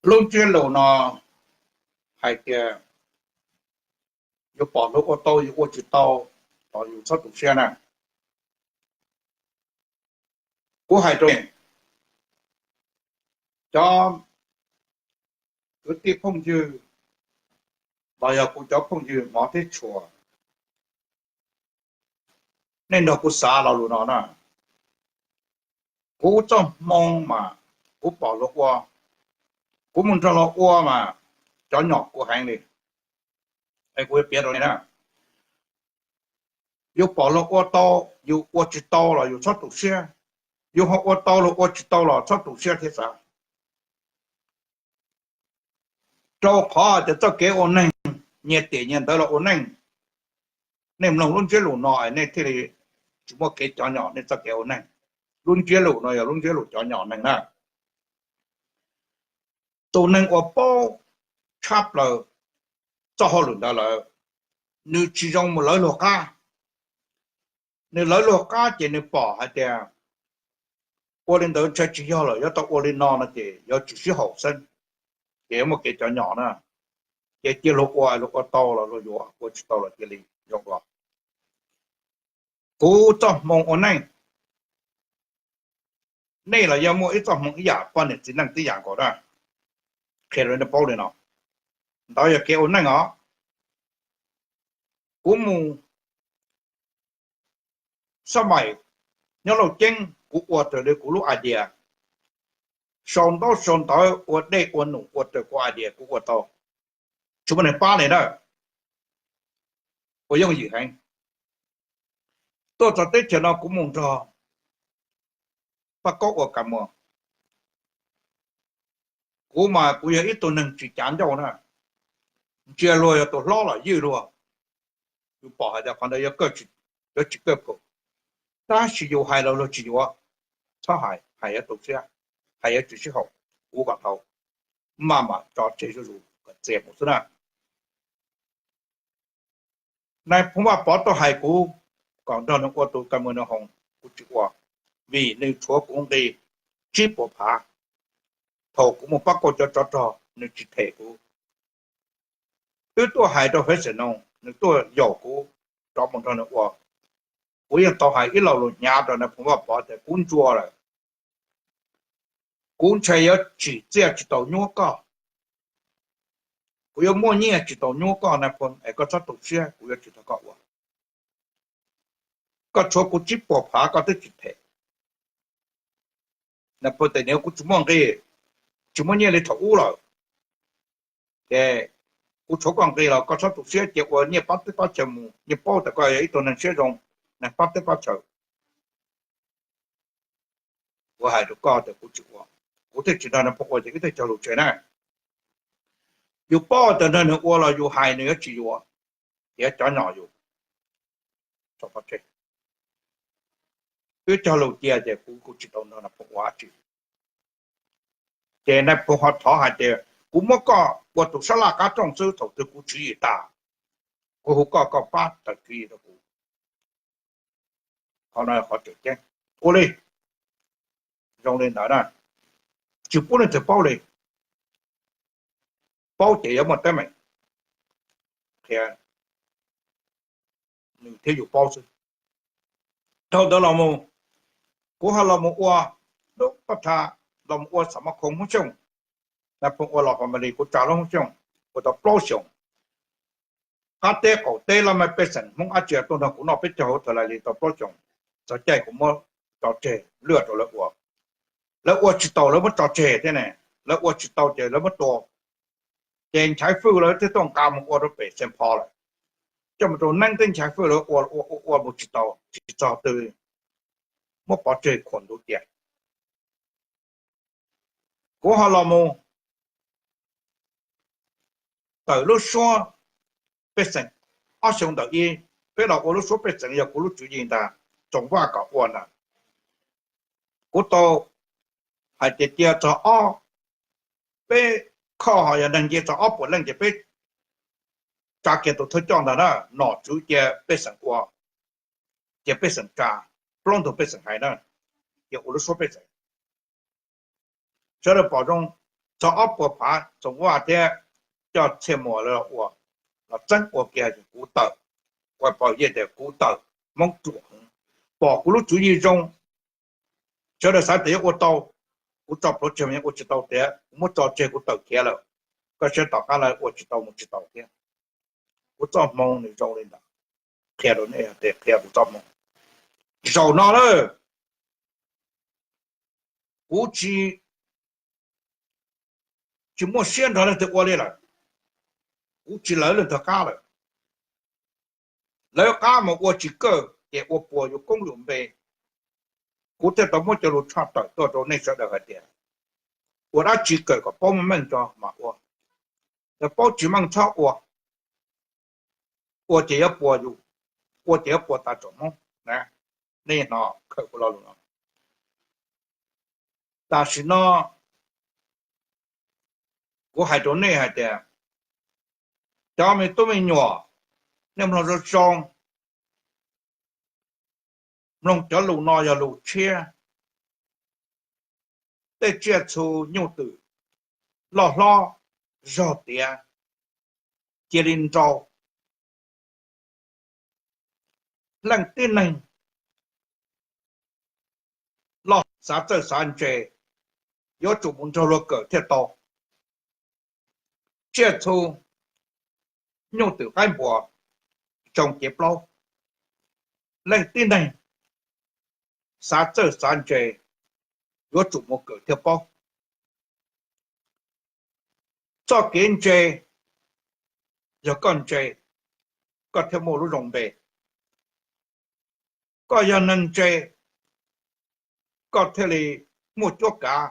Lub ntsiab lus no hais tias yus pom luag ua tau yus ua tsis tau los yus txhob tu siab na. Kuv hais rau cov kwv tij phooj ywg los yog kuv cov phooj ywg hmov thiab tshua, nej nrog kuv xav lo lus no na. Kuv txoj hmoo mas kuv pom luag ua, kuv mus nrog luag ua mas cov nyom kuv heev li. Es kuv yuav piav rau nej na, yus pom luag ua tau, yus ua tsis tau los yus txhob tu siab. Yus ho ua tau, luag ua tsis tau los txhob tu siab thiab xav. Rau qhov tias txoj kev ua neeg, nyias tiam nyias ntawd los ua neej. Nej mloog lub ntsiab lus no nej thiaj li tsis muaj kev cov nyom nej txoj kev ua neej. Lub ntsiab lus no yog lub ntsiab lus cov nyom neeg na. Tus neeg uas paub tshaj plaws txoj hauj lwm ntawd lawm, nws tsis zoo mus lawv luag qab. Nws lawv luag qab ces nws pom hais tias ua li ntawd ntshai tsis yog lawm, yuav tau ua li no no ces yuav tsis sib haum xeeb, ces yuav muaj kev cov nyom na. Ces cia luag ua, luag ua tau los luag yuav, ua tsis tau los cia li zoo dua. Kuv txoj hmoo ua neej, nej los yog muaj ib txoj hmoo ib yam, poj niam txiv neej tib yam nkaus na, qhia rau nej paub li no. Ntawd yog kev ua neej os. Kuv mus sab maim nyob Lauj Ceeb, kuv ua raws li kuv lub idea, sau ntaub sau ntawv ua dej ua num ua raws kuv idea kuv ua tau, tsis muaj neeg pab li na. Ua yooj yim heev. Tuaj txog teb chaws no kuv mus nrog Paj Kaub ua kas muas. Kuv mas kuv yog ib tug neeg tsis cav ncauj na, ntsia luag yog tus hlob los ywj luag. Yus pom hais tias qhov ntawd yuav tsis kawg phem, tab sis yus hais los luag tsis yuav, txhob hais, hais yuav tu siab, hais yuav tsis sib haum, kuv kom tau, maj mam tso tseg zuj zus kom txias mus xwb na. Nais phoo Vaj Pov tuaj hais kuv kom nrog nws ua tus kas muas nws hoos, kuv tsis ua, vim nws tshuav kuv nqi tsib puas phav. Thaum kuv mus pab kauj cov tsov rog nws tsis them kuv. Twb tuaj hais rau Faiv Xeem Noos, nws tuaj yaum kuv rov mus nrog nws ua. Kuv yeej tau hais ib lo lus hnyav rau nais phoo Vaj Pov tias kuv ntsuag lawm, kuv ntshai yuav tsim txiaj tsis tau nyuab koj, kuv yuav muaj nyiaj tsis tau nyuab koj nais phoo, es koj txhob tu siab, kuv yuav tsis nrog koj ua. Koj tshuav kuv tsib puas phav koj twb tsis them. Nais phoo tias niam, kuv tsis muaj nqi, tsis muaj nyiaj li thaum ub lawm, ces kuv tshuav koj nqi los koj txhob tu siab, cia ua nyiaj pab teb pab chaw mus, yeej paub tias koj yog ib tug neeg siab zoo, neeg pab teb pab chaw. Kuv hais rau koj tias kuv tsis ua, kuv thiaj tsis nrog nais phoo ua ces wb thiaj cog lus tseg na. Yus paub tias nrog nws ua los yus hais nws yuav tsis yuav, yuav cov nyom yus. Wb cog lus cia ces kuv kuj tsis tau nrog nais phoo ua dab tsi. Ces nais phoo ho thov hais tias kuv muab koj ua tus sab laj qab rooj xwb, thaum twg kuv tswv yim tas, kuv hu koj, koj pab tawm tswv yim rau kuv. Qhov no qhov tseem ceeb. Ua li, zoo li ntawd na, tsis pub leej twg paub li. Paub ces yuav muaj teeb meem, qhia nws thiab yus paub xwb. Dhau ntawd los mus, kuv ho los mus ua lub paj tha, los mus ua xam mab khoov Hmoob Xyooj. Nais phoo ua los family, kuv tsa lub Hmoob Xyooj ua tau plaub xyoos. Qab teb qaum teb laj mej pej xeem Hmoob dab tsi tuaj nrog kuv noj peb caug hauv Thaib Lais Lis tau plaub xyoos. Txog caij kuv muab tso tseg, luaj rau lawv ua. Lawv ua tsis tau lawv muab tso tseg thiab ne, lawv ua tsis tau ces lawv muab tua. Ces Nchaiv Fwj lawv thiaj tuaj nqa mus ua rau pem Xeev Pho lawm, coj mus rau Neeb teb Nchaiv Fwj lawv ua ua ua mus tsis tau, tsis txog twg muab pov tseg khuam ntuv cia. Kuv ho los mus tawm lub suab pej xeem, ob xyoo ntawm ib, peb los ua lub suab pej xeem yog kuv lub tswv yim ntag, Txoov Vaj kom ua ntag. Kuv tau hais tias cia txog ob, peb khoj ho yog neeg nce txog ob puas leej ces peb tsa kiag tus thawj coj ntag na, nom tswv cia pej xeem ua, cia pej xeem tsa, plaub ntug pej xeem hais na, cia ua lub suab pej xeem. Sawv daws pom zoo, txog ob puas phav Txoos Vaj thiab coj Txhiaj Muas los ua, los txeeb ua kiag kuv tawm, ua pom yeej tias kuv tawm Hmoob ruam heev, pom kuv lub tswv yim zoo, sawv daws xav tias yuav ua tau, kuv tso plhuav tseg mas yeej ua tsis tau tiag, kuv muab tso tseg kuv tawm khiav lawm, koj saib tom qab lawv ua tsis tau mus tsis tau thiab. Kuv txoj hmoo nws zoo li ntawd, qhia rau nej tias qhia kuv txoj hmoo. Zaum no na, kuv tsis, tsis muaj siab nrog leej twg ua li lawm, kuv tsis lawv leej twg qab lawm. Lawv qab mas ua tsis kawg ces ua puas yus koob yus npe. Kuv thiaj tau muab cov lus tshaj tawm tuaj rau nej sawv daws hais tias ua dab tsi kawm kom paub meej meej tso mas ua, yog paub tsis meej txhob ua, ua ces yuav puas yus, ua ces yuav puas tas tsoom Hmoob. Nej hnov khawm kuv lo lus no. Tam sim no kuv hais rau nej hais tias cov me tub me nyuam, nej mloog zoo zoo, mloog cov lus no yog lus tshiab. Tej tsiaj txhu nyuj twm loj hlob zog tiav cia li nrau. Leej tib neeg loj xav txawj xav ntse yuav tsum mus nrog luag kawm thiaj tau. Tsiaj txhu nyuj twm qaib npua tsoo cev plaub, leej tib neeg xav txawj xav ntse yuav tsum mus kawm thiaj paub. Txoj kev ntse, yog koj ntse, koj thiaj muaj lub zoo npe. Koj yog neeg ntse, koj thiaj li muaj cuab kav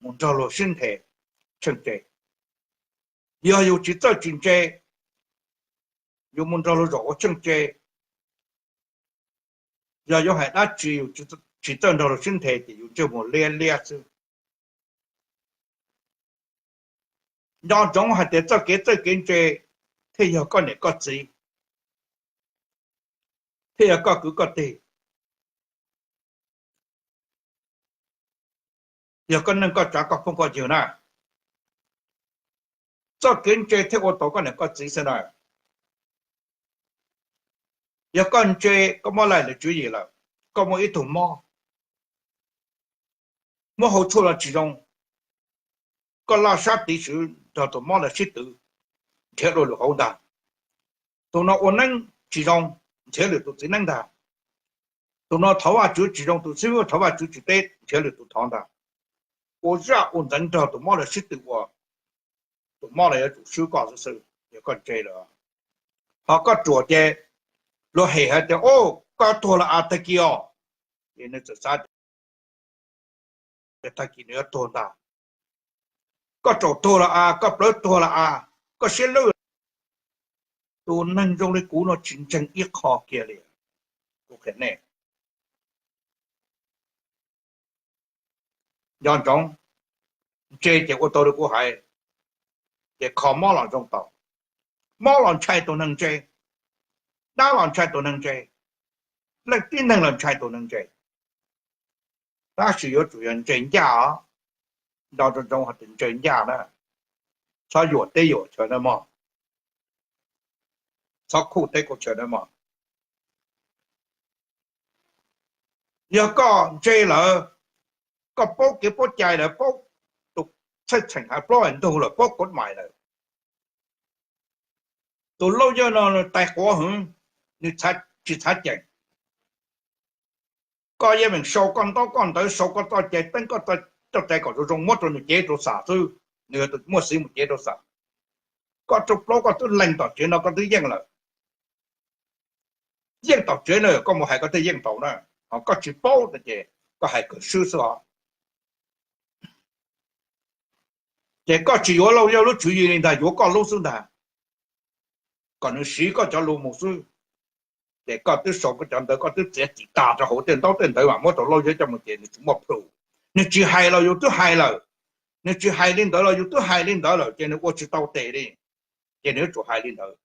mus nrog luag sib nthe tsheej tse. Yog yus tsis txawj tsis ntse, yus mus nrog luag zaum ua tsheej tse, yog yuav hais dab tsi yus tsis txawj nrog luag sib nthe ces yus ntsej muag liab liab xwb. Nco ntsoov hais tias txoj kev txawj kev ntse thiaj yog koj niam koj txiv, thiaj yog koj kwv koj tij, yog koj neej koj tsav koj phooj koj ywg na. Txoj kev ntse thiaj ua tau koj niam koj txiv xwb na. Yog koj ntse, koj muab laij lwm tswv yim lawm, koj muaj ib tug mob, muab hau tshuaj los tsis zoo, koj laj sab tid swv nrog tus mob ntawd sib twv, nrhiav dua lwm hauv ntag. Tus no ua neeb tsis zoo, nrhiav lwm tus txiv neeb ntag. Tus no thov Vajtswv tsis zoo, tus xib hwb thov Vajtswv tsis teb, nrhiav lwm tus thov ntag. Ua zaj ua ntxeev nrog tus mob ntawd sib tw ua, tus mob ntawd yuav tsum swb koj xwb xwb yog koj ntse lawm. Ho koj ruam ces luag hem hais tias, o, koj tuag los as tag kis os. Ces nws txawm xav tias tag kis nws yuav tuag ntag. Koj tsaum tuag los as, koj plawv tuag los as, koj siab lwj. Tus neeg zoo li kuv no tsis ntseeg ib qho kiag li. Kuv qhia nej, nco ntsoov, ntse ces ua tau li kuv hais, ces kho mob los zoo tau. Mob los ntshai tus neeg ntse, dab los ntshai tus neeg ntse, leej tib neeg los ntshai tus neeg ntse. Tab sis yuav tsum yog ntse ncaj os. Nco ntsoov hais tias ntse ncaj na, txhob yuam teb yuam chaw na mog, txhob khuj teb khuj chaw na mog. Yog koj ntse lawm, koj paub kev paub cai lawm, paub tus txheej txheem hav plaub ntug lawm, paub kod mais lawm, tus lauj yawg no nws tais quav heev, nws tsis txhav ceem. Koj yeej meem sau koj ntaub koj ntawv, sau koj txoj cai teeb koj txoj cai kom zoo zoo muab rau nws cev rau xam xwb, nws yog tus muaj xiv mus cev rau xam. Koj raug plaub koj twb leeg tom tsev no koj twb yeej lawm. Yeej tom tsev na, koj mus hais koj thiaj yeej tau na. Ho koj tsis paub no ces koj hais kawg swb xwb os. Ces koj tsis yuav lauj yawg lub tswv yim li ntag, yuav koj lub xwb ntag, kom nws siv koj cov lus mus xwb. Ces koj twb sau koj cov ntawv, koj twb txiav txim tag rau hauv tej ntaub tej ntawv mas muab rau lauj yawg coj mus ces nws tsis muaj proof. Nws tsis hais los yus twb hais lawm, nws tsis hais li ntawd los yus twb hais li ntawd lawm ces nws ua tsis tau tes li. Ces nws yuav tsum hais li ntawd,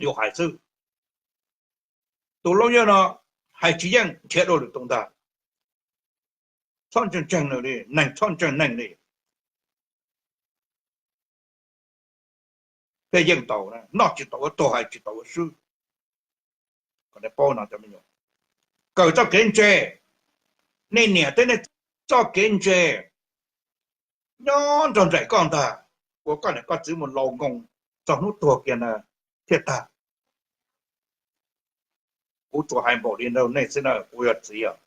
yus hais xwb. Tus lauj yawg no hais tsis yeej nrhiav dua lwm tus ntag. Txhob ntseeg ntseeg nws li, neeg txhob ntseeg neeg li. thiaj yeej tau, noj tsis tau ua tuag, hais tsis tau ua swb. Kom nej paub no cov me nyuam, kawm txoj kev ntse, nej niam thiab nej txoj kev ntse nyob nrog nraim koj ntag, ua koj niam koj txiv mus laus nkoos txog hnub tuag kiag na thiaj tag. Kuv tsuas hais npaum li no rau nej xwb na, kuv yog txiv os.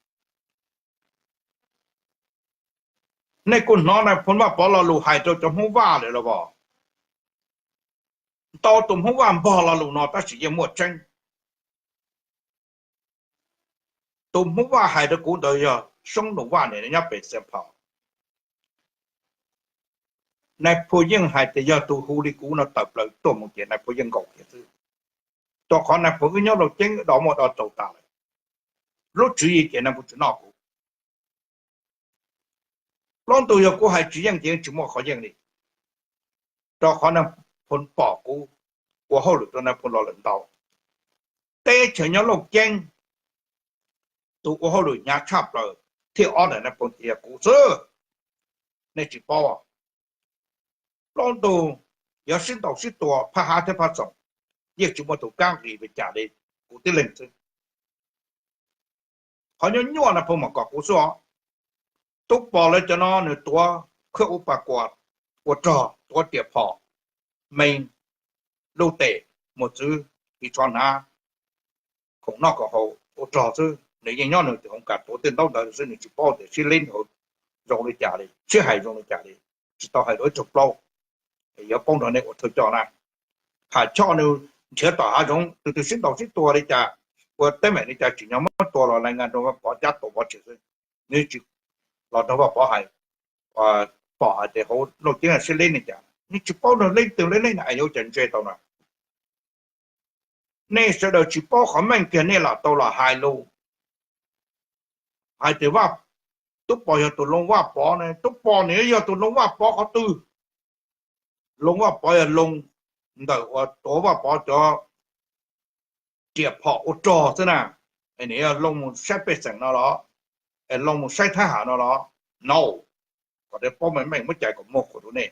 Nej kuj hnov Nais Phoo Vaj Pov lo lus hais rau cov Hmoob Vaj lawm los as? Ntau tus Hmoob Vaj npog lo lus no tab sis yeej muaj tseeb. Tus Hmoob Vaj hais rau kuv ntawd yog Soob Nus Vaj, nws nyob pem Xeev Phas. Nais Phoo yeej hais tias yog tus hu li kuv no tawm plaws tuaj mus ces Nais Phoo yeej nkaum kiag xwb. Rau qhov Nais Phoo wb nyob Looj Ceeb do muaj do tsaus tas lawm, lub tswv yim ces Nais Phoo tsis noj kuv. Plaub ntug yog kuv hais tsis yeej ces tsis muaj qhov yeej li, rau qhov Nais Phoo pom kuv ua hauj lwm rau Nais Phoo los lawm ntau. Teb chaws nyob Looj Ceeb, tus ua hauj lwm hnyav tshaj plaws thiab ob ntawm Nais Phoo ces yog kuv xwb. Nej tsis paub, plaub ntug yog sib ntaus sib tua phaj hab thiab phaj xoom, yeej tsis muaj tus kab nqis li cas li, kuv tib leeg xwb. Qhov nyuaj nyuaj Nais Phoo mam kom kuv xwb os. Tub Pov lawv cov no nws tuav khawb ub pas kuas ua rog, tuav riam phom, me, luj tes, mus txwv ris tsho hnav, khoom noj khoom haus ua rog xwb, nws yeej nyob nws tus hoov kas tuav tej ntaub ntawv xwb, nws tsis paub tias sib leeb hauv zoo li cas li, sib hais zoo li cas li, tsis tau hais dua ib tsug plaub. Yuav paub nrog nej ua thawj coj na, tham choj nws nrhiav tom hav zoov, tus twg sib ntaus sib tua li cas, ua teeb meem li cas tsim nyog muab tua los lais nka nrog Vaj Pov cab tua pov tseg xwb. Nws tsis los nrog Vaj Pov hais, pom hais tias hauv Looj Ceeb sib leeb li cas, nws tsis paub nrog leej twg leej leej na es yuav ua cas ntse tau na. Nej sawv daws tsis paub qhov meej kiag nej lam tau los hais lus, hais tias Tub Pov yog tus Looj Vaj Pov ne, Tub Pov nws yog tus Looj Vaj Pov qhov twg? Looj Vaj Pov yog Looj ntawm uas tuav Vaj Pov cov riam phom ua rog xwb na, es nws yog Looj mus saib pej xeem no los, es Looj mus saib thab ham no los? No, kom nej paub meej meej muab cais kom muag qhuas rau nej.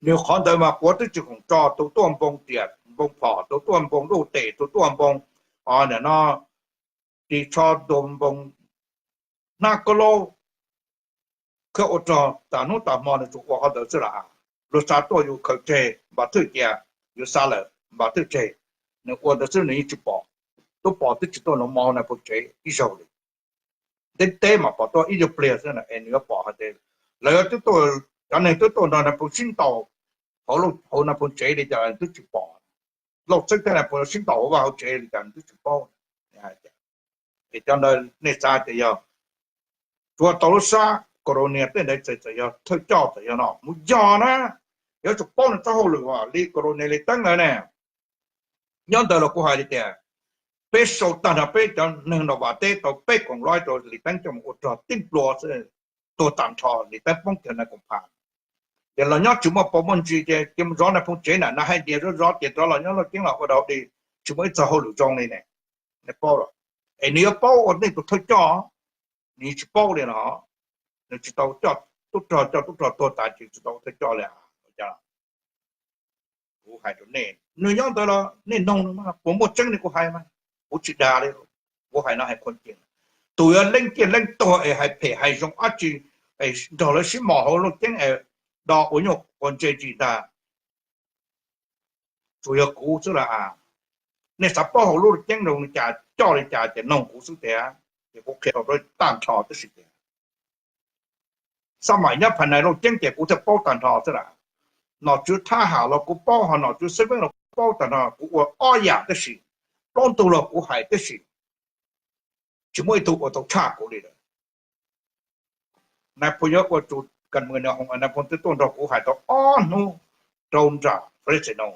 Nws qhov ntawd mas kuav twb tsis khoom tso, tus tuaj npoo riam npoo phom, tus tuaj npoo luj tes, tus tuaj npoo, o, nim no ris tsho, tus npoo hnab kaub laub, khawb ua rog, tas hnub tas hmo nws tsuas ua qhov ntawd xwb las. Luag xa tuaj yus khaws tseg npam thwj cia, yus xa lawm npam thwj tseg, nws ua ntawd xwb nws yeej tsis pom. Tub Pov twb tsis tuaj nov mov hauv Nais Phoo tsev ib zaug li. Ntev ntev mas pom tuaj ib zaug pliag xwb na es nws yuav pom hais tias lawv twb tuaj, cov neeg twb tuaj nrog Nais Phoo sib ntaus hauv Nais Phoo tsev li cas nws twb tsis pom. Lauj Xeeb thiab Nais Phoo sib ntaus hauv vaj hauv tsev li cas nws twb tsis paub. Es cov ntawd nej xav tias yog tsuav tau lub sab Colonel tej ntawd txawm yog thawj coj txawm yog no mus yog na, yuav tsum paub nws txoj hauj lwm li Colonel Lis Teeb ntawd ne. Nyob ntawd los kuv hais li tias peb sau tag nrho peb cov neeg nram Vam teb tau peb koom loj rau Lis Teeb coj mus ua rog tib nplua xwb, tuag tag nrho, Lis Teeb poob kiag Nais Koom Phas. Ces los nyob tsis muaj pov muaj ntsis ces cia mus zov Nais Phoo tsev na, na hais tias zov zov ces rov los nyob Looj Ceeb los ua dau di, tsis muaj ib txoj hauj lwm zoo li ne. Nej paub los, es nws yuav paub ua nej tus thawj coj, nws tsis paub li no. Nws tsis tau coj tub rog, coj tub rog tuag tas ces tsis tau ua thawj coj li. Kuv hais rau nej, nws nyob ntawd los nej noog nws mas puas muaj tseeb li kuv hais mas, kuv tsis dag li. Kuv hais no hais qhuas cees, tus yuav leej ciaj leej tuag es hais phem hais zoo dab tsi es nrog lawv sib mos hauv Looj Ceeb es do ua nyuaj ua ntse ntsis ntag, tsuas yog kuv xwb las. Nej xav paub hauv lub Looj Ceeb zoo li cas coj li cas ces noog kuv xwb tiag, ces kuv qhia rau tag nrho tib si tias xab maim nyob phas nais Looj Ceeb ces kuv thiaj paub tag nrho xwb las. Nom tswv thab ham los kuv paub, ho nom tswv xeeb veeb los kuv paub tag nrho, kuv ua ob yam tib si. Plaub ntug los kuv hais tib si, tsis muaj ib tug ua tau tshaj kuv li lawm. Nais Phoo yuav ua tsus kas mws nws hoo, Nais Phoo twb tuaj nrog kuv hais tau ob hnub rau nram Fresno,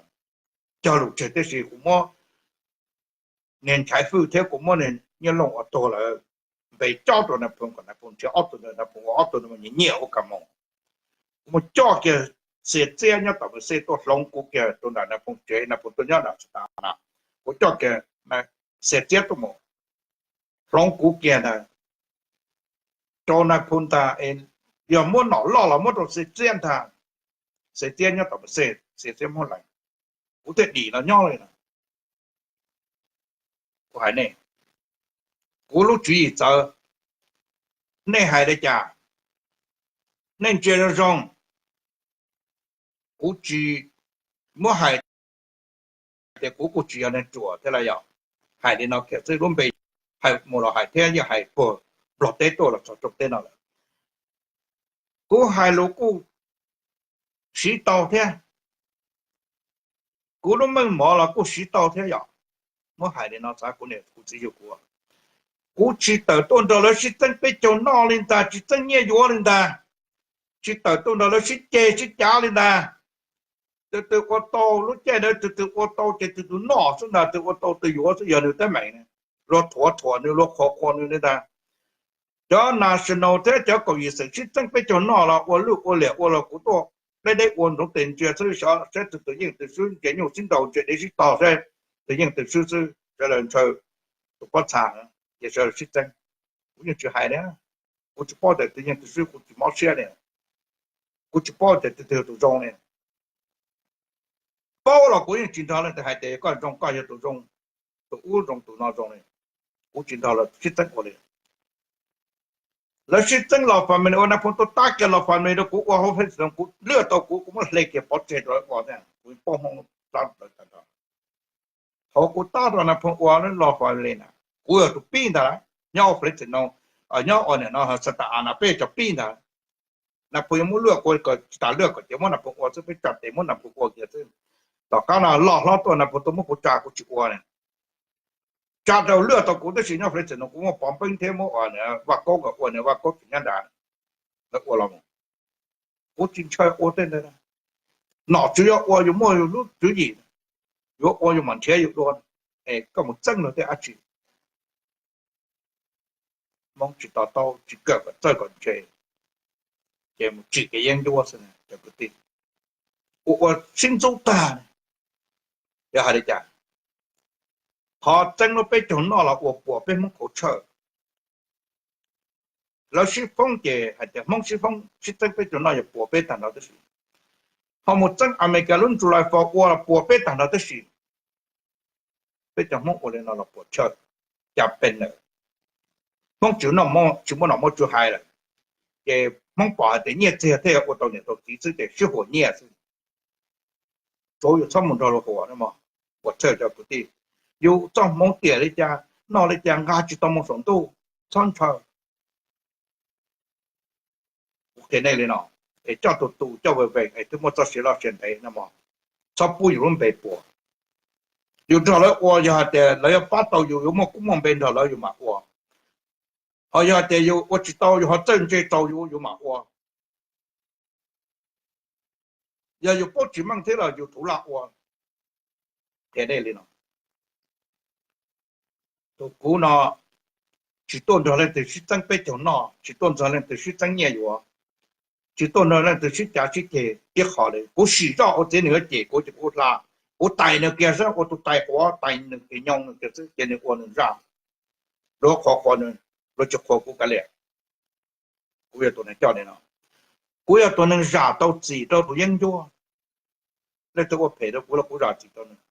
cog lus tseg tib si. Kuv muab niag Nchaiv Fwj thiab kuv muab niag Nyiaj Looj uas tuag lawm npe cob rau Nais Phoo kom Nais Phoo nrhiav ob tug ntawd, Nais Phoo ua ob tug ntawd mas nyiam nyiam ua kas mws. Kuv muab coj kiag Xia Txiab nyob tom Mawv Xej tuaj hloov kuv kiag rau nram Nais Phoo tsev, Nais Phoo tuaj nyob nram Sas Tas na. Kuv coj kiag Xia Txiab tuaj mus hloov kuv kiag ntag rau Nais Phoo ntag. Yog muab nom loj los muab rau Xia Txiab ntag. Xia Txiab nyob tom Mawv Xej xiav xiab Hmoob Lees, kuv thiaj dim los nyob li no. Kuv hais nej, kuv lub tswv yim txawv, nej hais li cas, nej ntsia zoo zoo, kuv tsis muab hais tias kuv kuj tsis yog neeg ruam thiab los yog hais li no kiag xwb, lub npe hais mus los hais thiab yeej hais puag Nplog teb tuaj los txog Tsaus teb no lawm. Kuv hais lus kuj siv tau thiab, kuv lub meej mom los kuj siv tau thiab yom. Muab hais li no xav kuv niam kuv txiv yug kuv, kuv tsis tawm tuaj nrog lawv sib txeeb peb caug noj li ntag, tsis txeeb nyiaj yuav li ntag, tsis tawm tuaj nrog lawv sib ceg sib cav li ntag. Tus twg ua tau lub caij ntawd, tus twg ua tau ces tus tus noj xwb ntag, tus ua tau tus yuav xwb, yog nws teeb meem, luag thuam thuam nws, luag qhuas qhuas nws li ntag. Cov national thiab cov kaum yim xeem sib txeeb peb caug noj los ua lwj ua liam ua los kuv tuaj deb deb ua ntsoov tes ntsia xwb, saib tus twg yeej tus swb, ntsia nyuj sib nraus ntsia dev sib tog saib tus yeej tus swb xwb, sawv daws ntshaw tus pob txha ces sawv daws sib txeeb. Kuv yeej tsis hais li, kuv tsis paub tias tus yeej tus swb, kuv tsis mob siab li, kuv tsis paub tias tus twg yog tus zoo li. Paub los kuv yeej tsis nrog leej twg hais tias koj zoo koj yog tus zoo, tus ub zoo tus no zoo li. Kuv tsis nrog lawv sib txeeb ua li. Lawv sib txeeb los family ua, Nais Phoo tuaj tab kiag los family rau kuv ua hauv Facebook, kuv lwaj tau kuv, kuv muab hle kiag pov tseg rau lawv ua thiab, kuv paub Hmoob tab lawv tag nrho. Thaum kuv tab rau Nais Phoo ua los family na, kuv yog tus pib ntag, nyob ua Facebook no, nyob ua nim no Santa Ana peb cov pib ntag. Nais Phoo yuav muab lwaj kuv kom tsis tas lwaj kom ces muab Nais Phoo ua xwb, peb tsa tes muab Nais Phoo ua kiag xwb. Tom qab no loj hlob tuaj Nais Phoo tuaj muab kuv tsa kuv tsis ua ne. Tsa rau lwaj tau kuv tab sis nyob Facebook no kuv muab pov npeeb thiab muab ua vaj kaub kom ua nws vaj kaub tsis nyob nrad, lawv ua los mus. Kuv tsis ntshaw ua tej ntawd. Nom tswv yuav ua yus muaj yus lub tswv yim, yuav ua yus mam nrhiav yus dua, es koj mus txeeb luag tej dab tsi? Hmoob tsis to taub tsis kawm kom txawj kom ntse, ces mus tsim kev yeeb ncuab xwb cov kwv tij. Ua ua sib ntxub tag, yog hais li cas? Qhov txeeb lub peb caug noj los ua puas peb Hmoob qhauv tshawj. Lawv sib foob ces hais tias Hmoob sib foob sib txeeb peb caug noj yog puas peb tag nrho tib si. Ho mus txeeb Amelikas lub July Four ua los puas peb tag nrho tib si. Peb cov Hmoob ua li no los puas tshawj, cas pes nawm. Hmoob tsis, tsis muaj nom muaj tswv hais lawm, ces Hmoob pom hais tias nyiaj txiag thiaj ua tau niam tau txiv xwb ces sib huam nyiaj xwb. Tsuav yus txhob mus nrog luag huam no mog. Puas tshawj cov kwv tij, yus txoj hmoov tiam li cas noj li cas nqa tsis tau mus saum ntuj, txhob ntshaw. Kuv qhia nej li no, es coj tus tus coj vees vees es twb muaj txoj sia loj sia ntev no mog, txhob pub yus lub npe puas. Yus nrog lawv ua yog hais tias lawv yuav pab tau yus, yuav muaj kub muaj npe nrog lawv yus mam ua. Ho yog hais tias yus ua tsis tau, yus ho txawj ntse tsaus yus, yus mam ua. Yog yus paub tsis meej thiab los yus thuv laj ua. Qhia nej li no, tus kuv no tsis tuaj nrog leej twg sib txeeb peb caug noj, tsis tuaj nrog leej twg sib txeeb nyiaj yuav, tsis tuaj nrog leej twg sib cav sib ceg ib qho li. Kuv sim zoj ua txiv nws yuav cem kuv ces kuv hla, kuv tais nws kiag xwb, ua tus tais quav tais nws kiag nyob nws kiag xwb ces nws ua nws zaj. Luag qhuas qhuas nws, luag tsis qhuas kuv kav liam. Kuv yog tus neeg coj li no, kuv yog tus neeg zam tau txim rau tus yeeb ncuab. Leej twg ua phem rau kuv los kuv zam txim rau nws.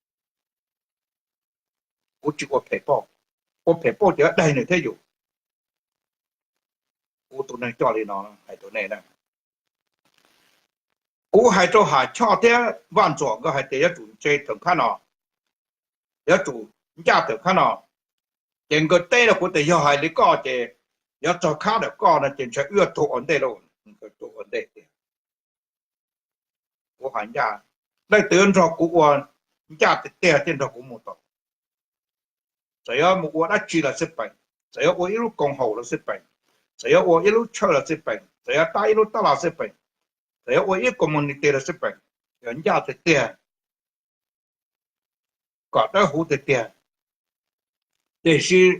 Kuv tsis ua phem pauj, ua phem pauj ces daig nws thiab yus. Kuv tus neeg coj li no hais rau nej na. Kuv hais rau Ham Choj thiab Vaj Ntxuam nkawd hais tias yuav tsum ntse tawm khab no, yuav tsum ncaj tawm khab no. Ces nkawd teb rau kuv tias yog hais li koj ces yuav txog khab ntawm koj no ces ntshai wb tuag ua ntej lauj, nkawd tuag ua ntej tiag. Kuv hais ncaj, leej twg yuav nrog kuv ua, ncaj tiag tiag thiaj nrog kuv mus tau. Txawm yuav mus ua dab tsi los xij peem, txawm yuav ua ib lub koom haum los xij peem, txawm yuav ua ib lub church los xij peem, txawm yuav tab ib lub tab laj xij peem, txawm yuav ua ib community los xij peem, yog ncaj tiag tiag, kom dawb huv tiag tiag. Tiam sis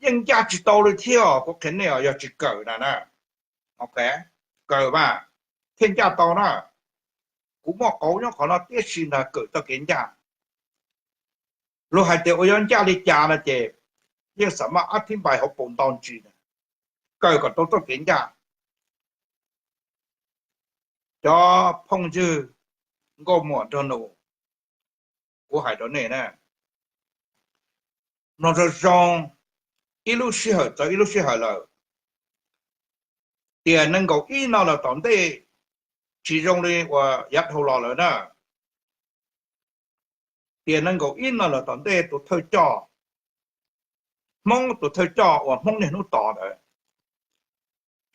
yeej ncaj tsis tau li thiab, kuv qhia nej os, yog tsis kawm na na, kawm mas thiaj ncaj tau na. Kuv muaj qauv nyob qhov no tib si ntag, kawm txoj kev ncaj. Luag hais tias ua yuav ncaj li cas no ces yeej xav maj ab thib npais hauv paus ntau ntsis, kawm kom tau txoj kev ncaj. Cov phooj ywg, nkauj muam nraug nus, kuv hais rau nej na, mloog zoo zoo, ib lub sij hawm txog ib lub sij hawm lawm, tiam nees nkaum ib no lawm tom ntej, tsis zoo li uas yav dhau los lawm na. Tiam nees nkaum ib no lawm tom ntej tus thawj coj, Hmoob tus thawj coj uas Hmoob niaj hnub tos ntawd,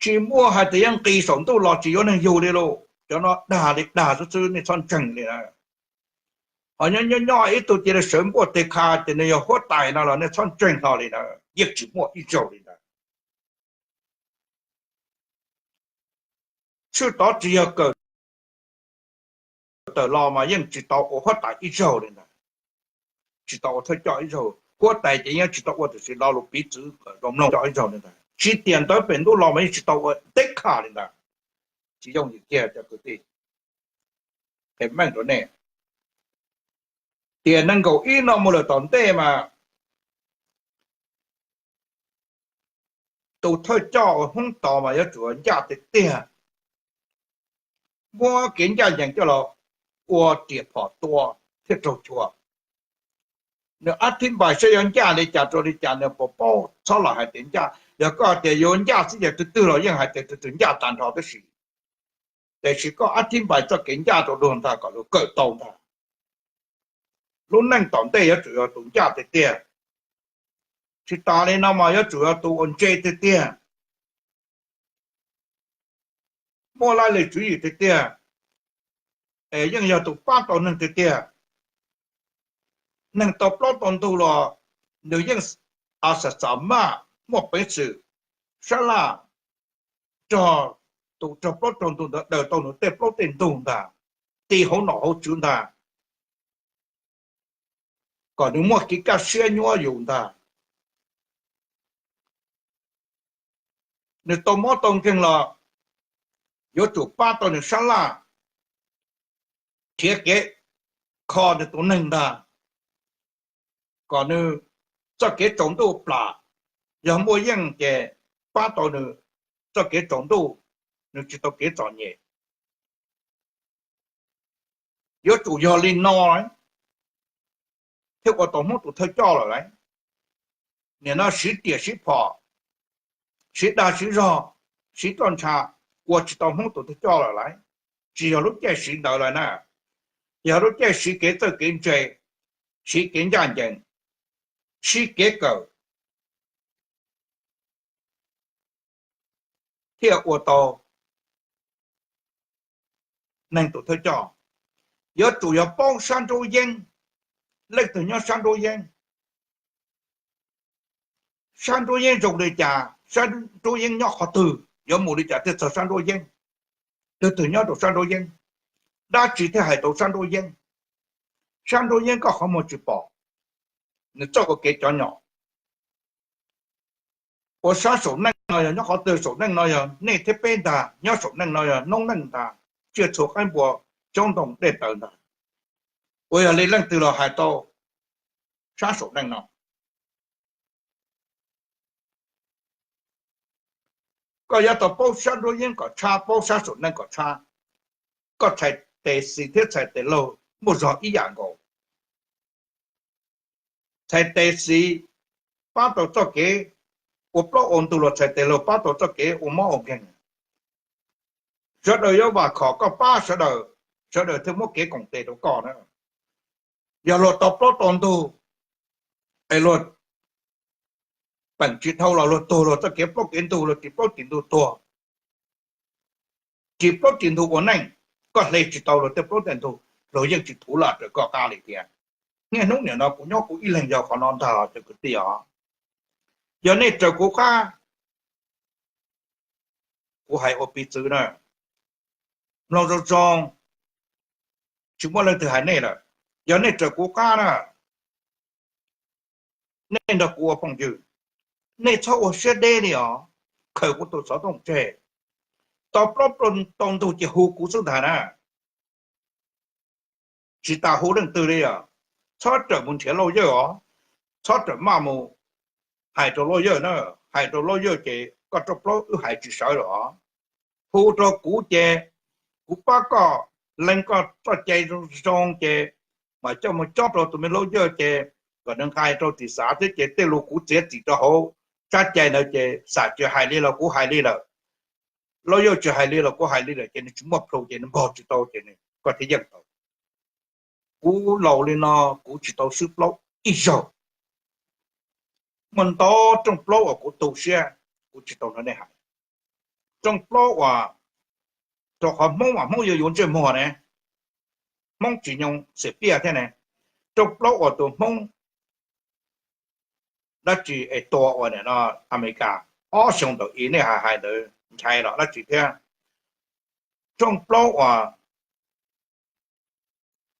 tsis muaj hais tias yuav nqis saum ntuj los tsis yuav neeg yug li lauj. Cov no dag li dag xwb xwb, nej txhob ntseeg li na. Ho nyob nyob nyob ib tug cia li sawv npuaj teg kha ces nws yog huab tais no los nej txhob ntseeg hlo li na, yeej tsis muaj ib zaug li ntawd. Tshwj tov tsis yog kawm tawm los mas yeej tsis tau ua huab tais ib zaug li ntawd, tsis tau ua thawj coj ib zaug. Huab tais ces yeej tsis tau ua, tiam sis lo lus piv txwv kom zoo mloog coj ib zaug li ntawd. Tsis tiam ntawd pem ntuj los mas yeej tsis tau ua teb kha li ntawd. Tsis yooj yim kiag cov kwv tij, qhia meej rau nej. Tiam nees nkaum ib no mus lawm tom ntej mas tus thawj coj uas Hmoob tos mas yuav tsum ncaj tiag tiag, muab kev ncaj ncees coj los ua riam phom tua thiaj raug chua. Nws ab thib npais saib yuav ncaj li cas rau li cas nws puas paub, txhob los hais tias ncaj. Yog koj hais tias yuav ncaj xwb ces twg twg los yeej hais tias twg twg ncaj tag nrho tib si. Tiam sis koj ab thib npais txoj kev ncaj rau luag ntag kom luag kawm tau ntag. Lub neej tom ntej yuav tsum yog tus ncaj tiag tiag. Tsis tas li no mas yuav tsum yog tus uas ntse tiag tiag, muaj laj lim tswv yim tiag tiag, es yeej yog tus pab tau neeg tiag tiag. Neeg tau plaub tau ntug los nws yeej a xam xam maj muaj peev xwm sab laj nrog tus raug plaub raug ntug ntawd daws tau nws tej plaub tej ntug ntag, ti hauv nom hauv tswv ntag, kom nws muaj kev kaj siab nyuaj yus ntag. Nws tau mob tau nkeeg los yuav tsum pab tau nws sab laj, nrhiav kev kho nws tus neeg ntag, kom nws txoj kev tsaus ntuj plam, yog muaj yeej ces pab tau nws txoj kev tsaus ntuj, nws tsis tau kev txom nyem. Yuav tsum yog li no thiaj ua tau Hmoob tus thawj coj lawm lauj. Nim no siv riam siv phom, siv dag siv zog, siv roj ntsha, ua tsis tau Hmoob tus thawj coj lawm lauj. Tsis yog lub caij siv ntawd lawm na, yog lub caij siv kev txawj kev ntse, siv kev ncaj ncees, siv kev kawm, thiaj ua tau neeg tus thawj coj. Yuav tsum yog paub sab nruab yeeb, leej twg nyob sab nruab yeeb, sab nruab yeeb zoo li cas, sab nruab yeeb nyob qhov twg, yuav mus li cas thiaj txog sab nruab yeeb, leej twg nyob rau sab nruab yeeb, dab tsi thiaj hais tau sab nruab yeeb. Sab nruab yeeb koj qhov muag tsis pom, nws txawj ua kev cov nyom. Ua sab saum neej no yog nyob qhov twg, saum neej no yog nej thiab peb ntag, nyob saum neej no yog noob neej ntag, tsiaj txhu qaib npua, tsob ntoo dej taws ntag. Ua yog li leej twg los hais tau sab saum neej no. Koj yuav tau paub sab nruab yeeb kom tshab, paub sab saum neej kom tshab. Koj txhais tes xis thiab txhais tes laug muaj zog ib yam nkaus. Txhais tes xis pab tau txoj kev ua plaub ua ntug los txhais tes laug pab tau txoj kev ua mob ua nkeeg. Sawv daws yuav vam khom koj pab sawv daws, sawv daws thiaj muab kev koom tes rau koj na. Yog luag tau plaub tau ntug es luag peem tsis dhau los luag tuag, luag txoj kev plaub kev ntug, luag ris plaub ris ntug tuag, ris plaub ris ntug ua neej, koj hle tsis tau luag tej plaub tej ntug, luag yeej tsis thuv laj raws koj qab li thiab. Niaj hnub nim no kuv nyob kuv ib leeg yog qhov no ntag cov kwv tij os. Yog nej raws kuv qab, kuv hais ua piv txwv na, mloog zoo zoo, tsis muaj leej twg hais nej lawm. Yog nej raws kuv qab na, nej nrog kuv ua phooj ywg, nej txhob ua siab deb li os, khaws kuv tus xov tooj tseg, tau plaub tau ntug ces hu kuv xwb ntag na. Tsis tas hu leej twg li os. Txhob rawm mus nrhiav lauj yawj os, txhob rawm maj mus hais rau lauj yawj na, hais rau lauj yawj ces koj roj plaub wb hais tsis sawv lawm os. Hu rau kuv ces kuv pab koj lees koj txoj cai zoo zoo ces mam coj mus cob rau tus me lawyers ces kom nws nqa rau tim xav thiab ces tej lus kuv txiav txim rau hauv tsab cai ntawd ces xam tsis hais li los kuv hais li lawm, lawyers tsis hais li los kuv hais li lawm ces nws tsis muaj proof ces nws npog tsis tau ces koj thiaj yeej tau. Kuv laus li no kuv tsis tau swb plaub ib zaug. Muaj ntau rooj plaub uas kuv tu siab, kuv tsis tau nrog nej hais. Rooj plaub uas rau qhov Hmoob mas Hmoob yuav yuav ntsej muag ne, Hmoob tsis nyoo xiam piaj thiab ne. Rooj plaub uas tus Hmoob dab tsi es tua ua no Amelikas ob xyoo ntawm i nej hais hais ntawd ntshai los dab tsi thiab. Rooj plaub uas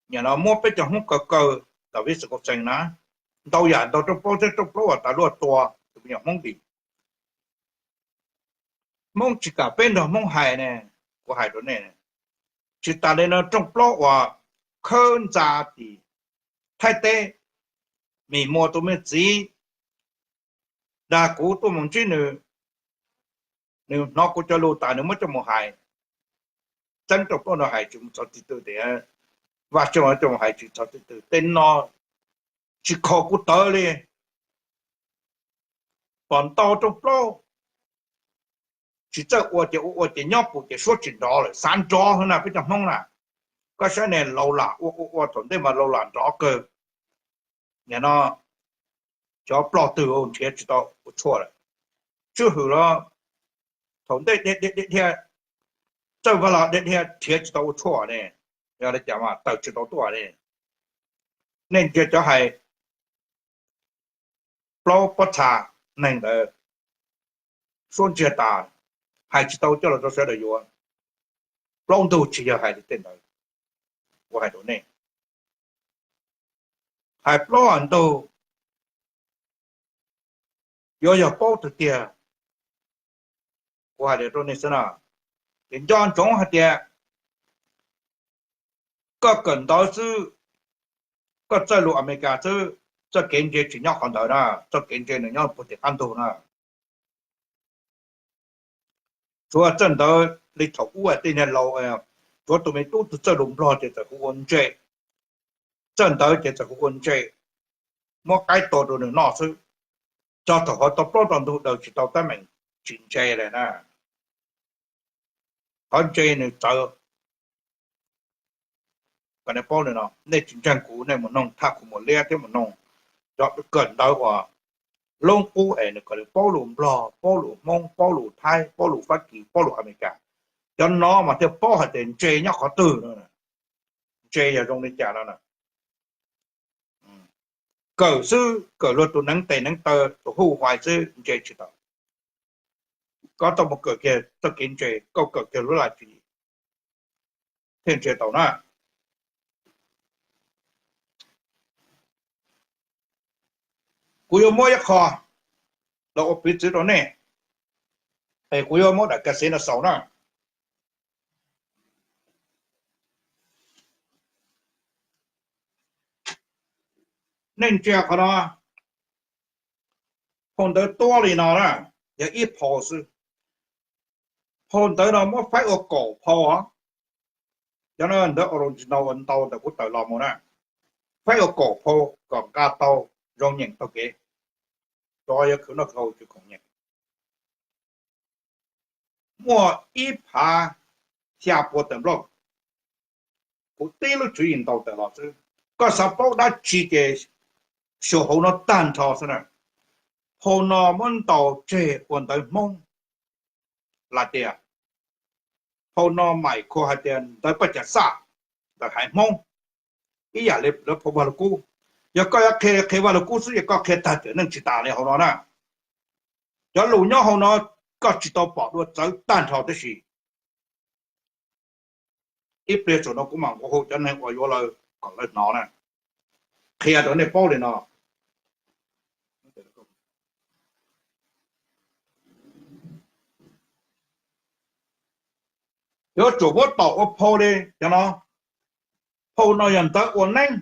nim no muab peb cov Hmoob kaw kaw tam vib xees kaum xees na, ntau yam ntau rooj plaub thiab rooj plaub uas tas luaj tua tus me nyuam Hmoob Lis. Hmoob tsis kam peb nrog Hmoob hais ne, kuv hais rau nej, tsis tas li no rooj plaub uas khawb ntxa tim Thaib teb, Mim Muas tus me txiv dag kuv tuaj mus ntsib nws, nws hnov kuv cov lus tas nws muab coj mus hais. Txeeb rooj plaub no hais tsis mus txog twg twg tias, Vaj Tsoo coj mus hais tsis txog twg twg, tej no tsis kho kuv tawv li. Pom ntau rooj plaub tsis txawj ua ces ua ua ces nyob pum ces suab tsis nrov lawm, xav nrov xwb na peb cov Hmoob na. Koj saib ne, Laus Lam ua ua ua thaum ntej mas Laus Lam nrov kawg. Nim no cov ploj twg nrhiav tsis tau ua tshuaj lawm. Tswj Hwm los thaum ntej dhia dhia, Txawj Vaj los dhia dhia nrhiav tsis tau ua tshuaj ne, yog li cas mas tawm tsis tau tuaj ne. Nej ntsia cov hais plaub pob txha neeg ntawd, suab ntsiag tas, hais tsis tau coj los rau sawv daws yuav. Plaub ntug tsis yog hais li tej ntawd, kuv hais rau nej. Hais plaub ntug yuav yog paub tiag tiag. Kuv hais li rau nej xwb na, ces nco ntsoov hais tias koj kawm ntawv xwb, koj txawj lus Amelikas xwb, txoj kev ntse tsis nyob qhov ntawd na, txoj kev ntse nws nyob puag tim qab ntug na. Tsuav txawj ntawv li thaum ub tej niag laus, tsuav tus me tub twg txawj lus Nplog ces txawm hu ua ntse, txawj ntawv ces txawm hu ua ntse, muab qaib tua rau nws noj xwb. Txog thaum hauv tau plaub tau ntug daws tsis tau teeb meem, tsis ntse li na. Qhov ntse nws txawv. Kom nej paub li no, nej tsis ntseeg kuv nej mus noog Thaj Khuv Muas Liab thiab mus noog cov kawm ntawv uas loob qub es nws kom nws paub lus Nplog, paub lus Hmoob, paub lus Thaib, paub lus Fab Kis, paub lus Amelikas. Cov no mas thiaj paub hais tias ntse nyob qhov twg no, ntse yog zoo li cas no. Kawm xwb, kawm luag tus neev tes neev taw, tus hu huai xwb ntse tsis tau. Koj tau mus kawm kiag txoj kev ntse, koj kawm kiag lub laj tsis thiaj ntse tau na. Kuv yuav muab ib qho los ua piv txwv rau nej, es kuv yuav muab daim ka xev no xaus na. Nej ntsia qhov no, phau ntawv tuab li no na, yog ib phau xwb. Phau ntawv no muab faib ua kaum phau os. Cov no ntawv original ua ntau ntawm kuv tawm los mus na, faib ua kaum phau kom nqa tau zoo nyeem taug kev, rov yuav khwv noj khwv haus tsis khoom nyeem. Muaj ib phav xya pua tawm nplooj. Kuv tib lub tswv yim ntaus tawm los xwb. Koj xav paub dab tsi ces xyuas hauv no tag nrho xwb na. Phau no muab ntaus tseg ua ntawv Hmoob lawm tias, phau no maim khu hais tias ntawv paj cas xaj, ntawv haiv Hmoob, ib yam li lawv phau Vaj Lug Kub. Yog koj yuav qhia qhia Vaj Lug Kub xwb ces koj qhia tag cawm neej tsis tas li hauv no na. Cov lus nyob hauv no koj tsis tau pom dua, txawv tag nrho tib si. Ib pliag saum no kuv mam nqua hu cov neeg uas yuav lawm kom lawv hnov na, qhia rau nej paub li no. Yuav tsum muab tom ua phau li cov no. Phau no yog ntawv ua neeb,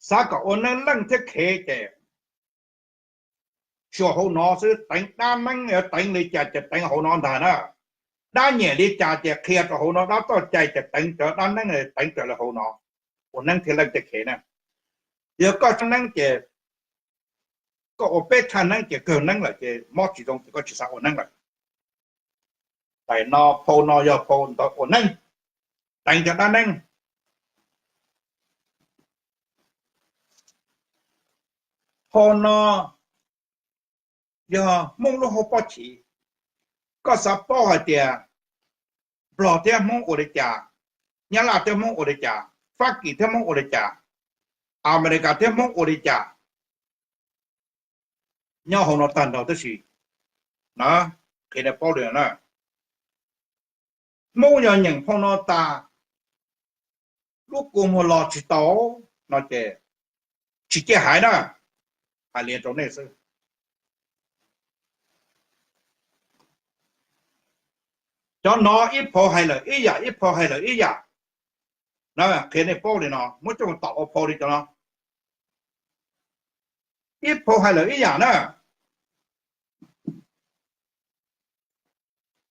xav kom ua neeb leej thiab khev ces xyuas hauv no xwb, teev dab neeb yuav teev li cas ces teev hauv no ntag na. dab nyiam li cas ces qhia rau hauv no, dab txoj cai ces teev cov dab neeb teev raws li hauv no, ua neeb thiab leej tej khev na. Yog koj tsis neeb ces koj ua peb thaj neeb ces kawg neeb lawm ces mob tsis zoo ces koj tsis xav ua neeb lawm. Tam no phau no yog phau ntawv ua neeb, teev cov dab neeb. Phau no yog Hmoob lub hauv paub chiv. Koj xav paub hais tias Nplog thiab Hmoob ua li cas, Nyab Laj thiab Hmoob ua li cas, Fab Kis thiab Hmoob ua li cas, Amelikas thiab Hmoob ua li cas, nyob hauv no tag nrho tib si. Qhia nej paub li na, Hmoob yog nyeem phau no tas, lub kua muag los tsis tau no ces tsis ciaj hais na, hais li rau nej xwb. Cov no ib phau hais lawm ib yam, ib phau hais lawm ib yam. Qhia nej paub li no, muab coj tom ua phau li cov no, ib phau hais lawm ib yam na.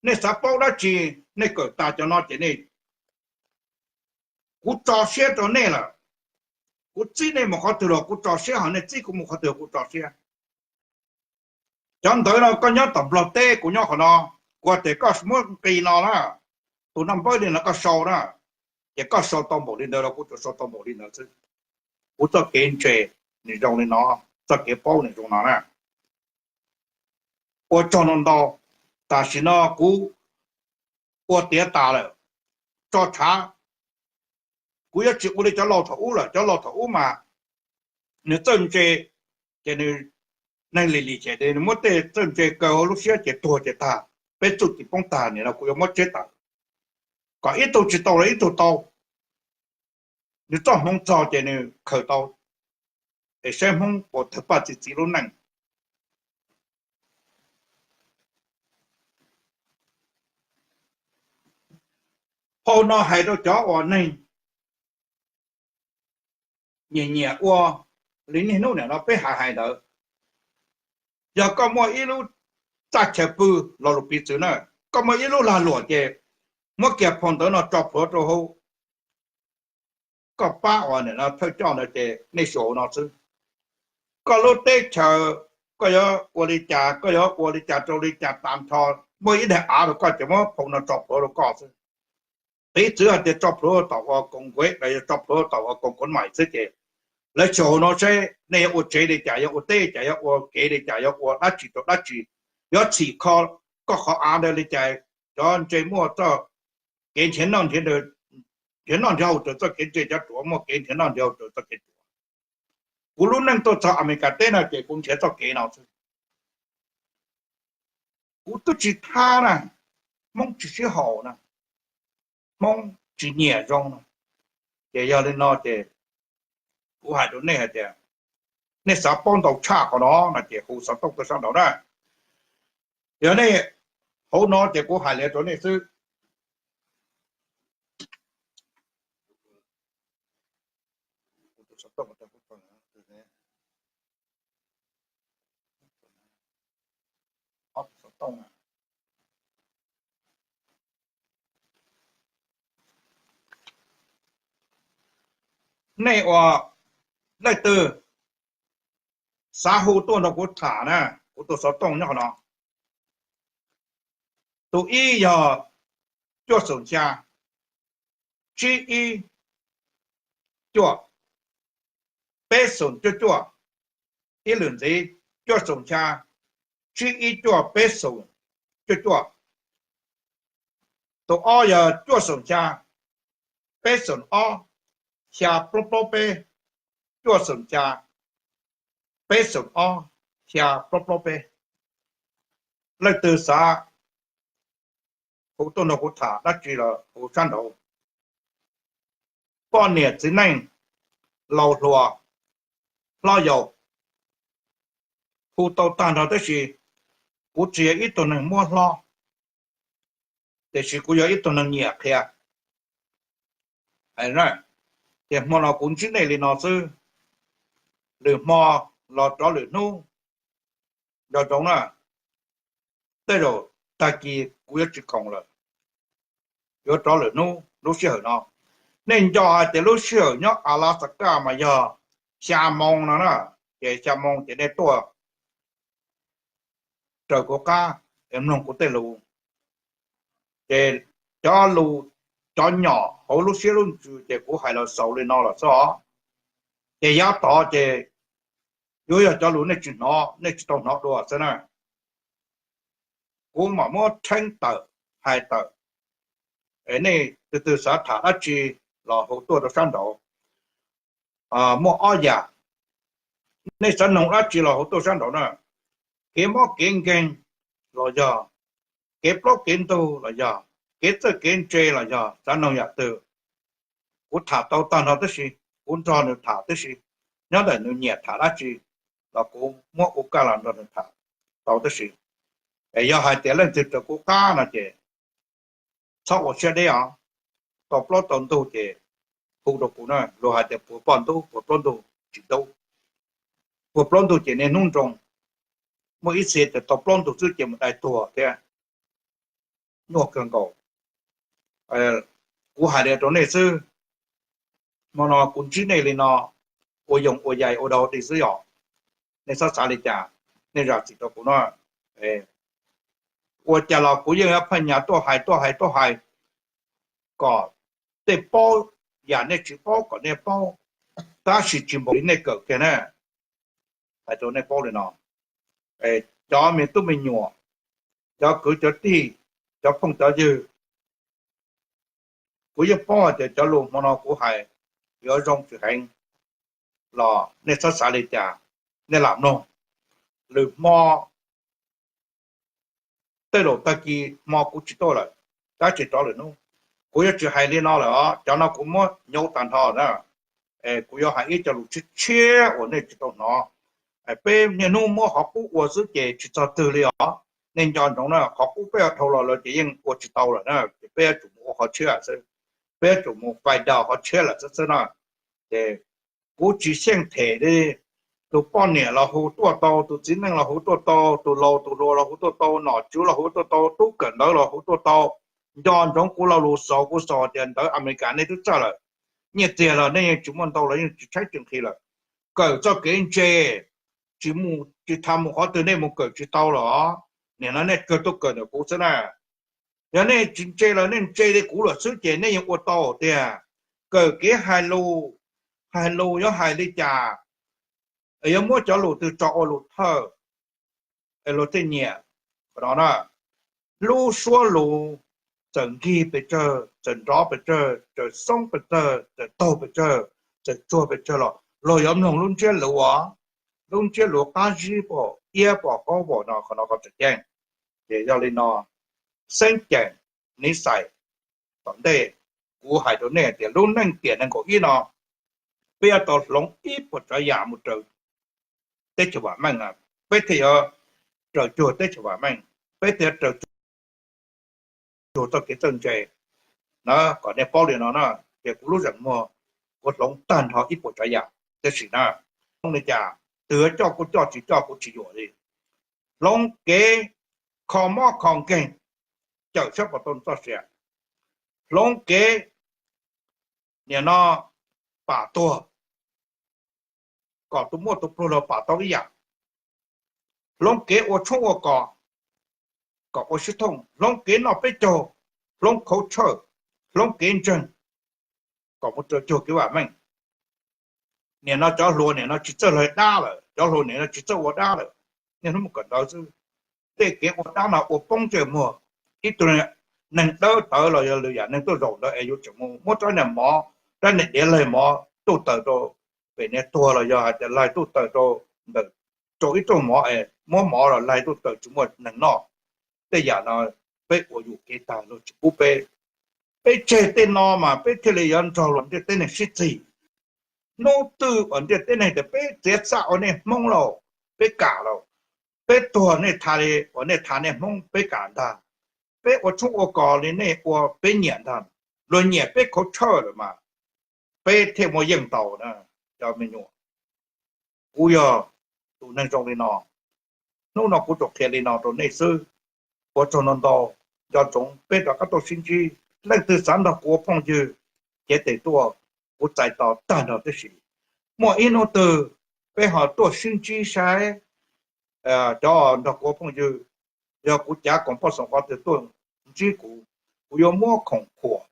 Nej xav paub dab tsi, nej kawm tas cov no ces nej, kuv tso siab rau nej lawm. Kuv txib nej mus qhov twg los kuv tso siab, ho nej txib kuv mus qhov twg kuv tso siab. Cov ntawv no koj nyob tom Nplog teb, kuv nyob qhov no, kuv tias koj muab nqi no na, tus naj npawb li no koj sau na, ces koj sau tau npaum li ntawd los kuv tsuas sau tau npaum li ntawd xwb. Kuv txoj kev ntse nws zoo li no, txoj kev paub nws zoo no na. Ua tsaug ntau ntau, tam sim no kuv ua tiav tas lawm, tso tshav. Kuv yuav tsis ua li cov laus thaum ub lawm, cov laus thaum ub mas nws txawj ntse ces nws, neeg lim lim ces nws muab tej txawj ntse kaw hauv lub siab ces tuag ces tag, peb txuj ci poob tag. Nim no kuv yuav muab tseb tawm kom ib tug tsis tau los ib tug tau, nws txoj hmoov txog ces nws khaws tau, es saib Hmoob puas thawj paj txi txiv lub neej. Phau no hais rau cov uas neeg nyiam nyiam ua li niaj hnub nim no peb hais hais ntawd. Yog koj muaj ib lub txaj chaw pw, lo lus piv txwv na, koj muaj ib lub lag luam ces muab kiag phau ntawv no tso plhuav rau hauv koj pab uas nim no thawj coj ntawd ces nej xyuas hauv no xwb. Koj lub teb chaws, koj yuav ua li cas, koj yuav ua li cas rau li cas tag nrho, muaj ib daim av rau koj ces muab phau no tso plhuav rau koj xwb. Piv txwv hais tias tso plhuav tom uas koom nkuev los yog tso plhuav tom uas koom koom mais xwb ces lawv xyuas hauv no seb nej yuav ua tsev li cas, yuav ua teb li cas, yuav ua kev li cas, yuav ua dab tsi rau dab tsi, yuav txhim kho koj qhov av ntawd li cas. Cov ntse muaj txoj kev nrhiav noj nrhiav haus raws txoj kev ntse, cov ruam muaj kev nrhiav noj nrhiav haus raws txoj kev ruam. Kuv lub neej tuaj txog Amelikas teb no ces kuv nrhiav txoj kev no xwb. Kuv twb tsis thab na, Hmoob tsis sib haum na, Hmoob tsis nyiam zoo na. Ces yog li no ces kuv hais rau nej hais tias nej xav paub ntau tshaj qhov no no ces hu xov tooj tuaj sab nraud na. Yog nej hauv no ces kuv hais li rau nej xwb. Nej ua leej twg xav hu tuaj nrog kuv tham na, kuv tus xov tooj nyob qhov no. Tus ib yog cuaj xoom xya, tsib ib cuaj, peb xoom cuaj cuaj. Ib lwm ntxiv, cuaj xoom xya, tsib ib cuaj, peb xoom cuaj cuaj. Tus ob yog cuaj xoom xya, peb xoom ob, xya plaub plaub peb, cuaj xoom xya, peb xoom ob, xya plaub plaub peb. Leej twg xav hu tuaj nrog kuv tham dab tsi los hu sab nraud. Poj niam txiv neej, laus hluas, hlob yau, hu tau tag nrho tab sis kuv tsis yog ib tug neeg muab hlob, tiam sis kuv yog ib tug neeg nyiam qhia. Ces hmo no kuv ntsib nej li no xwb, lwm hmo los rov lwm hnub nco ntsoov na. Tej zaum tag kis kuv yuav tsis khoom lawm, yuav rov lwm hnub lub sij hawm no. Nej nco hais tias lub sij hawm nyob Alaska mas yog xya moo no na, ces xya moo ces nej tuaj raws kuv qab es mloog kuv tej lus. Ces cov lus, cov nyom hauv lub siab lub ntsws ces kuv hais los xaus li no lawm xwb os. Ces yav tod ces yuav yog cov lus nej tsis hnov, nej tsis tau hnov dua xwb na. Kuv mam muab rheeb tawm, hais tawm, es nej tus twg xav tham dab tsi los hu tuaj rau sab nraud. Muaj ob yam, nej xav noog dab tsi los hu tuaj sab nraud na. Kev mob kev nkeeg los yog, kev plaub kev ntug los yog, kev txawj kev ntse los yog, xav noog yam twg, kuv tham tau tag nrho tib si, kuv nrog nws tham tib si. Nyob ntawm nws nyiam tham dab tsi los kuv muab ua kaj los nrog nws tham tau tib si. Es yog hais tias leej twg raws kuv qab no ces txhob ua siab deb os. Tau plaub tau ntug ces hu rau kuv na. Luag hais tias puag poj ntub puag plaub ntug tsis ntub, puag plaub ntug ces niaj hnub nroo. Muaj ib txhia tias tau plaub ntug xwb ces mus dai tuag thiab, nyuaj kawg nkaus. Kuv hais li rau nej xwb, hmo no kuv ntsib nej li no, ua yoog ua yaig ua dog dig xwb yom. Nej txhob xav li cas, nej zam txim rau kuv no. Ua cas los kuv yeej yuav pheej nyas tuaj hais tuaj hais tuaj hais kom tej paub yam nej tsis paub kom nej paub, tab sis tsis npaum li nej kawm kiag na. Hais rau nej paub li no, cov me tub me nyuam, cov kwv cov tij, cov phooj cov ywg, kuv yeej paub hais tias cov lus hmo no kuv hais yuav zoo tsis heev los nej txhob xav li cas, nej lam mloog. Lwm hmo tej laus tag kis hmo kuv tsis tuaj lawm, tab tsis rov lwm hnub. Kuv yuav tsis hais li no lawm os, cov no kuv muab nyauv tag nrho na. Kuv yuav hais ib co lus tshiab tshiab uas nej tsis tau hnov. Peb niaj hnub muab qhov qub ua xwb ces tsis txog twg li os. Nej nco ntsoov na, qhov qub peb ua dhau los lawm ces yeej ua tsis tau lawm na, ces peb yuav tsum mus ua qhov tshiab xwb. Peb yuav tsum mus fais daus qhov tshiab lawm xwb xwb na. Ces kuv tsis xyeej them li. Tus poj niam los hu tuaj tau, tus txiv neej los hu tuaj tau, tus laus tus hluas los hu tuaj tau, nom tswv los hu tuaj tau, tub kawm ntawv los hu tuaj tau. Nco ntsoov kuv lo lus xaus, kuv xaus tias ntawv Amelikas nej twb txawj lawm, nyiaj txiag los nej yeej tsis muaj ntau los yeej tsis tshaib tsis nqhis lawm. Kawm txoj kev ntse, tsis mus tsis tham mus qhov twg nej mus kawm tsis tau los, nim no nej kawg tuaj kawm ntawm kuv xwb na. Yog nej tsis ntse los nej ntse li kuv lawm xwb ces nej yeej ua tau tiag. Kawm kev hais lus, hais lus yuav hais li cas, yuav muab cov lus twg tso ua lus thawj es luag thiaj nyiam. Qhov no na, lub suab lus txawm nkig pes tsawg, txawm nrov pes tsawg, txawm xoob pes tsawg, txawm taug pes tsawg, txawm tsuag pes tsawg los luag yuav mloog lub ntsiab lus, lub ntsiab lus qab zib pom iab pom qaub pom no, qhov no qhov tseem ceeb. Ces yog li no, xeeb ceem, niv xais, tom ntej kuv hais rau nej tias lub neej tiam nees nkaum ib no peb yuav tau hloov ib puas tsav yam mus raws teb chaws vam meej, peb thiaj yuav raws cuag teb chaws vam meej, peb thiaj yuav raws cuag txoj kev txawj ntse na. Kom nej paub li no na, ces kuv lub zeem muag kuv hloov tag nrho ib puas tsav yam tib si na. Hloov li cas, twg yuav coj kuj coj, tsis coj kuv tsis yuam li. Hloov kev kho mob kho nkeeg, cawm sab pov tau txoj sia. Hloov kev nim no pam tuag, kom tus muaj tus pluag los pam tau ib yam. Hloov kev ua tshoob ua kos, kom ua sib thooj. Hloov kev noj peb caug, hloov khaub tshawj, hloov kev ntseeg, kom mus raws cuag kev vam meej. Nim no cov hluas nim no tsis txawj laig dab lawm, cov hluas nim no tsis txawj ua dab lawm, niaj hnub mus kawm ntawv xwb. Tej kev ua dab no ua poob ntsej muag. Ib tug neeg dawb tawv los yog lwm yam neeg tuaj zaum ntawd es yuav tseem mus muab rab niag mov, rab niag diav laig mov tuj taws rau pem niag tuag los yog hais tias laig tuj taws rau ntawm, rau ib rooj mov es muab mov los laig tuj taws tsis muaj neeg noj. Tej yam no peb ua yuam kev tag, luag tsis pub peb. Peb tseg tej no mas peb thiaj li yuav nrog luag ntiaj teb neeg sib txig. Hnub twg uas ntiaj teb neeg tias peb txiav txaj ua nej Hmoob lauj, peb kam lauj, peb tuag nej tha li uas nej tha nej Hmoob peb kam ntag. Peb ua tshoob ua kos li nej ua peb nyiam ntag. Luag nyiam peb khaub tshawj lawm mas peb thiaj muaj yeej tau na, cov me nyuam. Kuv yog tus neeg zoo li no, hnub no kuv tsuas qhia li no rau nej xwb. Ua tsaug ntau ntau, nco ntsoov peb rov qab tuaj sib ntsib Leej twg xav nrog kuv ua phooj ywg, cev tes tuaj, kuv txais tos tag nrho tib si. Muaj ib hnub twg peb ho tuaj sib ntsib saib, cov nrog kuv ua phooj ywg, yog kuv cav koom poj xoom qhov twg tuaj ntsib kuv, kuv yuav muab khoom khuam,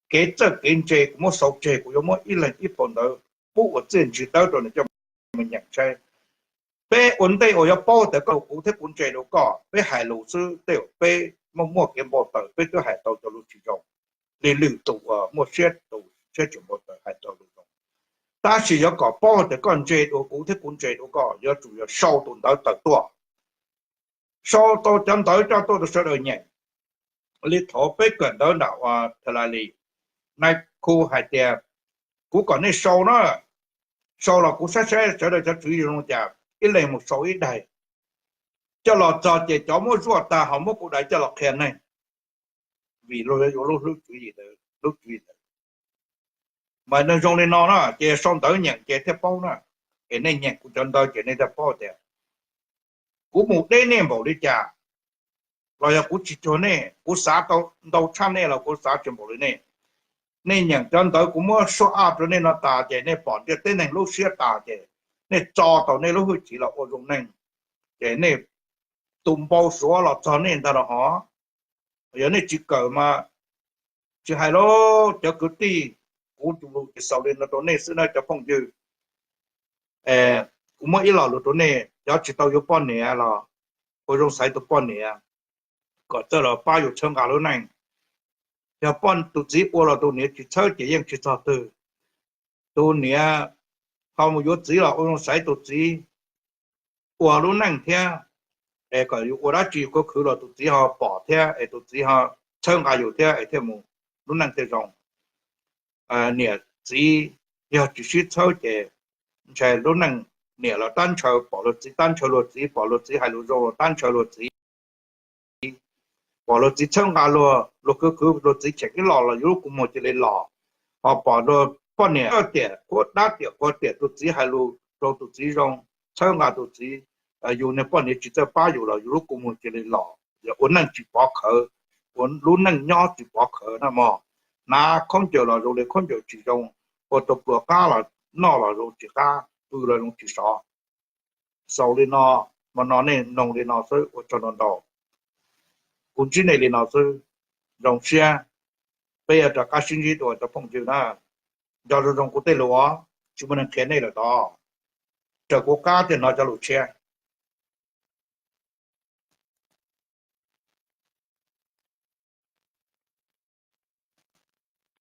kev txawj kev ntse kuv muab sau tseg, kuv yuav muab ib leeg ib phau ntawv pub ua txiaj ntsig tawv rau nws coj mus nyeem saib. Peb ua ntej uas yuav paub tias koj, kuv thiab kuv ntse dua koj, peb hais lus xwb tej zaum peb muaj muaj kev npau taws, peb twb hais tau cov lus tsis zoo li lwm tus uas muaj siab, tus siab tsis npau taws hais tau lus zoo. Tab sis yuav kom paub tias koj ntse dua kuv thiab kuv ntse dua koj, yuav tsum yog sau tus ntawv tawm tuaj, sau tau cov ntawv coj tuaj rau sawv daws nyeem. Li thaum peb kawm ntawv nram Tha La Lis, nais khu hais tias, kuv kom nej sau na, sau los kuv saib saib sawv daws cov tswv yim zoo li cas, ib leeg mus sau ib daim coj los txog ces cov muab zuaj tag ho muab kuv daim coj los qhia neeg, vim luag yuav yuav lub tswv yim ntawd. Mas nws zoo li no na, ces sau ntawv nyeem ces thiaj paub na. Es nej nyeem kuv cov ntawv ces nej thiaj paub tias kuv mus deb nej npaum li cas, los yog kuv tsis cuag nej, kuv xav tau ntau tshaj nej los kuv xav tsis npaum li nej. Nej nyeem cov ntawv kuv muab suab aj rau nej no tas ces nej pom ntiaj teb neeg lub siab tas ces nej tso tau nej lub hwj chim los ua zoo neeg, ces nej, tus npau suav los txog nej ntag los hov. Yog nej tsis kawm mas tsis hais lauj cov kwv tij, kuv tus lus ces xaus li no rau nej xwb na cov phooj ywg. Kuv muab ib lo lus rau nej, cov tsis tau yuav poj niam los ua zoo xaiv tus poj niam kom txawj los pab yus txhawb nqa lub neej. Yog tus txiv ua los tus niam tsis txhawb ces yeej tsis txog twg. Tus niam ho mus yuav txiv los ua zoo xaiv tus txiv ua lub neej thiab, es kom yus ua dab tsi khwv khwv los tus txiv ho pom thiab es tus txiv ho txhawb nqa yus thiab es thiaj mus lub neej thiaj zoo. Niam txiv yog tsis sib txhawb ces ntshai lub neej, niam los tab ntshaw pom luag txiv, tab ntshaw luag txiv, pom luag txiv hais lus zoo los tab ntshaw luag txiv, pom luag txiv txhawb nqa luag, luag khwv khwv luag txiv cheem ib los los yus lub kua muag cia li los. Ho pom luag poj niam tiam qhuab dab tiam qhuab tiam tus txiv hais lus rau tus txiv zoo, txhawb nqa tus txiv, yus niag poj niam tsis txawj pab yus los yus lub kua muag cia li los, yog ua neej tsis pov khawv, ua lub neej nyob tsis pov khawv na mog. Hnav khaub ncaws los zoo li khaub ncaws tsis zoo, ua tau pluas qab los noj los zoo tsis qab, pw los zoo tsis sov. Xaus li no, mas no nej mloog li no xwb ua tsaug ntau ntau. Kuv ntsib nej li no xwb, zoo siab peb yuav rov qab sib ntsib dua cov phooj ywg na. Nco zoo zoo kuv tej lus os, tsis muaj neeg qhia nej lawm tod, raws kuv qab thiaj hnov cov lus tshiab.